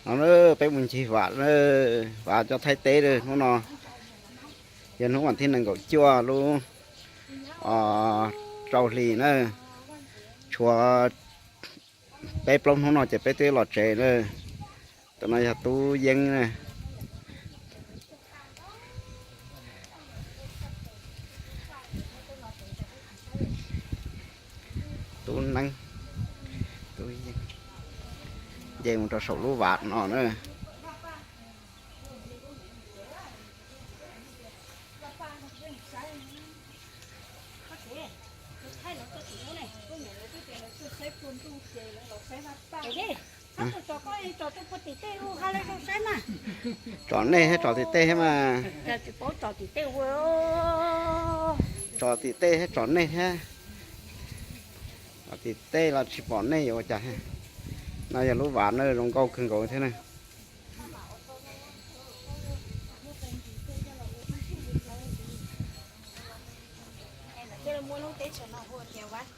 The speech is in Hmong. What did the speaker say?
No na, peb mus ncig vam na, vam cov Thaib teb na hnub no. Yog hnub vas thib nees nkaum cuaj lub rau hlis na, tshuav peb plaub hnub no ces peb twb los tsev na. Tus no yog Tub Yeeb na. Tub Neeb, Tub Yeeb, nce mus rau saum lub vam no na. Tsom nej thiab tsom tim tej thiab mas. Tsom tim tej thiab tsom nej thiab. Tsom tim tej los tsis pom nej yuav ua cas. No yog lub vam na, zoo nkauj kawg nkaus thiab na. Muaj lub teb chaws no hu tias